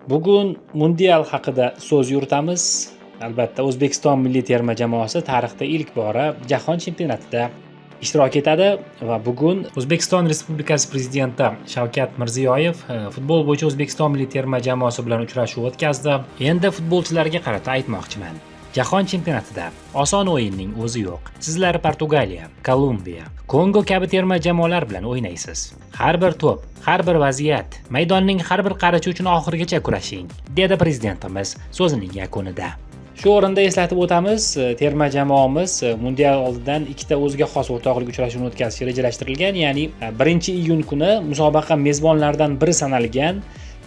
Bugun mundial haqida so'z yuritamiz. Albatta, O'zbekiston milliy terma jamoasi tarixda ilk bora jahon chempionatida ishtirok etadi va bugun O'zbekiston Respublikasi prezidenti Shavkat Mirziyoyev futbol bo'yicha O'zbekiston milliy terma jamoasi bilan uchrashuv o'tkazdi. Endi futbolchilarga qarata aytmoqchiman. Jahon chempionatida oson o'yinning o'zi yo'q. Sizlar Portugaliya, Kolumbiya, Kongo kabi terma jamoalar bilan o'ynaysiz. Har bir to'p, har bir vaziyat, maydonning har bir qarichi uchun oxirigacha kurashing, dedi prezidentimiz so'zining yakunida. Shu o'rinda eslatib o'tamiz, terma jamoamiz mundial oldidan ikkita o'ziga xos o'rtoqlik uchrashuvini o'tkazishi rejalashtirilgan, ya'ni 1-iyun kuni musobaqa mezbonlaridan biri sanalgan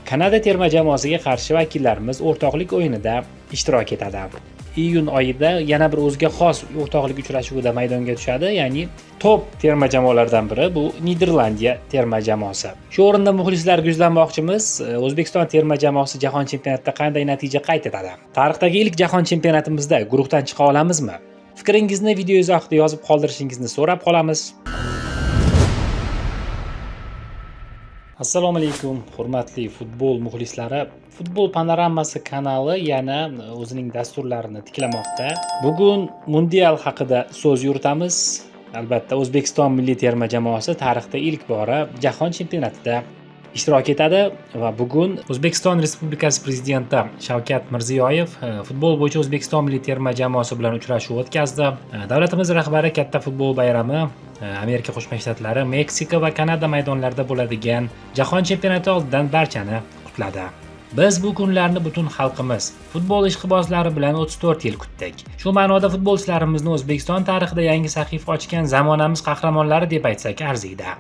Kanada terma jamoasiga qarshi vakillarimiz o'rtoqlik o'yinida ishtirok etadi. Iyun oyida yana bir o'ziga xos o'rtoqlik uchrashuvida maydonga tushadi, ya'ni top terma jamoalardan biri bu Niderlandiya terma jamoasi. Shu o'rinda muxlislarga yuzlanmoqchimiz, O'zbekiston terma jamoasi jahon chempionatida qanday natija qayd etadi? Tarixdagi ilk jahon chempionatimizda guruhdan chiqa olamizmi? Fikringizni video izohida yozib qoldirishingizni so'rab qolamiz. Assalomu alaykum, hurmatli futbol muxlislari. Futbol panoramasi kanali yana o'zining dasturlarini tiklamoqda. Bugun mundial haqida so'z yuritamiz. Albatta, O'zbekiston milliy terma jamoasi tarixda ilk bora jahon chempionatida ishtirok etadi va bugun O'zbekiston Respublikasi prezidenti Shavkat Mirziyoyev futbol bo'yicha O'zbekiston milliy terma jamoasi bilan uchrashuv o'tkazdi. Davlatimiz rahbari katta futbol bayrami Amerika Qo'shma Shtatlari, Meksika va Kanada maydonlarida bo'ladigan jahon chempionati oldidan barchani qutladi. Biz bu kunlarni butun xalqimiz, futbol ishqibozlari bilan 34 yil kutdik. Shu ma'noda futbolchilarimizni O'zbekiston tarixida yangi sahifa ochgan zamonamiz qahramonlari deb aytsak arziydi.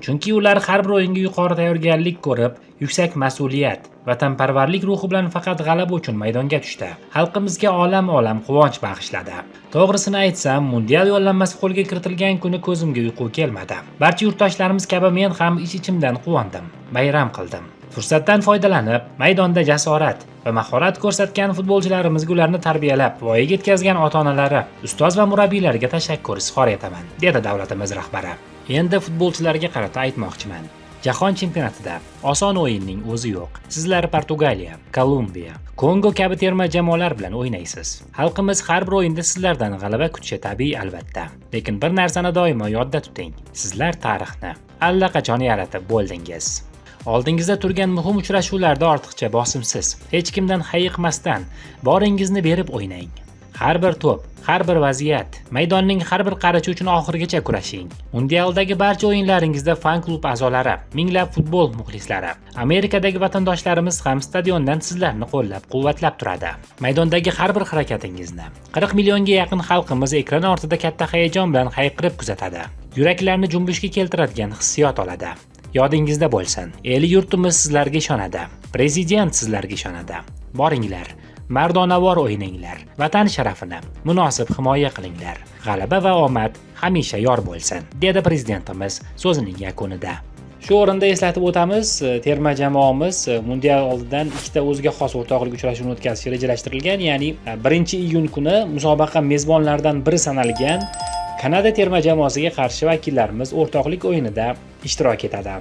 Chunki ular har bir o'yinga yuqori tayyorgarlik ko'rib, yuksak mas'uliyat, vatanparvarlik ruhi bilan faqat g'alaba uchun maydonga tushdi. Xalqimizga olam-olam quvonch bag'ishladi. To'g'risini aytsam, mundial yo'llanmasi qo'lga kiritilgan kuni ko'zimga uyqu kelmadi. Barcha yurtdoshlarimiz kabi men ham ich-ichimdan quvondim, bayram qildim. Fursatdan foydalanib, maydonda jasorat va mahorat ko'rsatgan futbolchilarimizga ularni tarbiyalab, voyaga yetkazgan ota-onalari, ustoz va murabbiylarga tashakkur izhor etaman, dedi davlatimiz rahbari. Endi futbolchilarga qarata aytmoqchiman. Jahon chempionatida oson o'yinning o'zi yo'q. Sizlar Portugaliya, Kolumbiya, Kongo kabi terma jamoalar bilan o'ynaysiz. Xalqimiz har bir o'yinda sizlardan g'alaba kutishi tabiiy albatta. Lekin bir narsani doimo yodda tuting. Sizlar tarixni allaqachon yaratib bo'ldingiz. Oldingizda turgan muhim uchrashuvlarda ortiqcha bosimsiz, hech kimdan hayiqmasdan boringizni berib o'ynang. Har bir to'p, har bir vaziyat, maydonning har bir qarichi uchun oxirigacha kurashing. Mundialdagi barcha o'yinlaringizda fan klub a'zolari, minglab futbol muxlislari, Amerikadagi vatandoshlarimiz ham stadiondan sizlarni qo'llab-quvvatlab turadi. Maydondagi har bir harakatingizni 40 millionga yaqin xalqimiz ekran ortida katta hayajon bilan hayqirib kuzatadi. Yuraklarni junbushga keltiradigan hissiyot oladi. Yodingizda bo'lsin, el yurtimiz sizlarga ishonadi. Prezident sizlarga ishonadi. Boringlar, mardonavor o'ynanglar. Vatan sharafini munosib himoya qilinglar. G'alaba va omad hamisha yor bo'lsin, dedi prezidentimiz so'zining yakunida. Shu o'rinda eslatib o'tamiz, terma jamoamiz mundial oldidan ikkita o'ziga xos o'rtoqlik uchrashuvini o'tkazishi rejalashtirilgan, ya'ni 1-iyun kuni musobaqa mezbonlaridan biri sanalgan Kanada terma jamoasiga qarshi vakillarimiz o'rtoqlik o'yinida ishtirok etadi.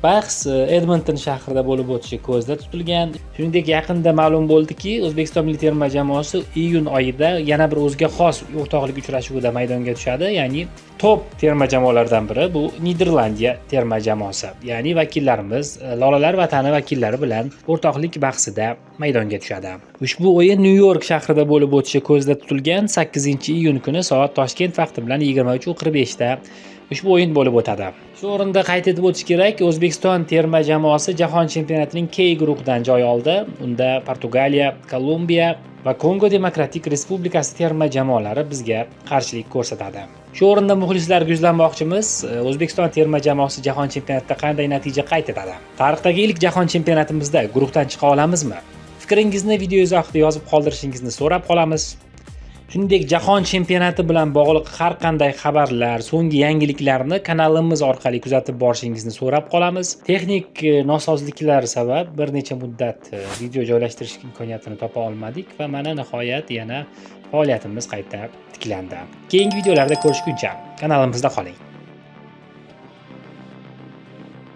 Bahs Edmonton shahrida bo'lib o'tishi ko'zda tutilgan. Shuningdek, yaqinda ma'lum bo'ldiki, O'zbekiston milliy terma jamoasi iyun oyida yana bir o'ziga xos o'rtoqlik uchrashuvida maydonga tushadi, ya'ni top terma jamoalardan biri bu Niderlandiya terma jamoasi. Ya'ni vakillarimiz Lolalar vatani vakillari bilan o'rtoqlik bahsida maydonga tushadi. Ushbu o'yin Nyu-York shahrida bo'lib o'tishi ko'zda tutilgan 8-iyun kuni soat Toshkent vaqti bilan 23:45 da ushbu o'yin bo'lib o'tadi. Shu o'rinda qayd etib o'tish kerak, O'zbekiston terma jamoasi jahon chempionatining K guruhidan joy oldi. Unda Portugaliya, Kolumbiya va Kongo Demokratik Respublikasi terma jamoalari bizga qarshilik ko'rsatadi. Shu o'rinda muxlislarga yuzlanmoqchimiz, O'zbekiston terma jamoasi jahon chempionatida qanday natija qayd etadi? Tarixdagi ilk jahon chempionatimizda guruhdan chiqa olamizmi? Fikringizni video izohida yozib qoldirishingizni so'rab qolamiz. Shuningdek, jahon chempionati bilan bog'liq har qanday xabarlar, so'nggi yangiliklarni kanalimiz orqali kuzatib borishingizni so'rab qolamiz. Texnik nosozliklar sabab bir necha muddat video joylashtirish imkoniyatini topa olmadik va mana nihoyat yana faoliyatimiz qayta tiklandi. Keyingi videolarda ko'rishguncha kanalimizda qoling.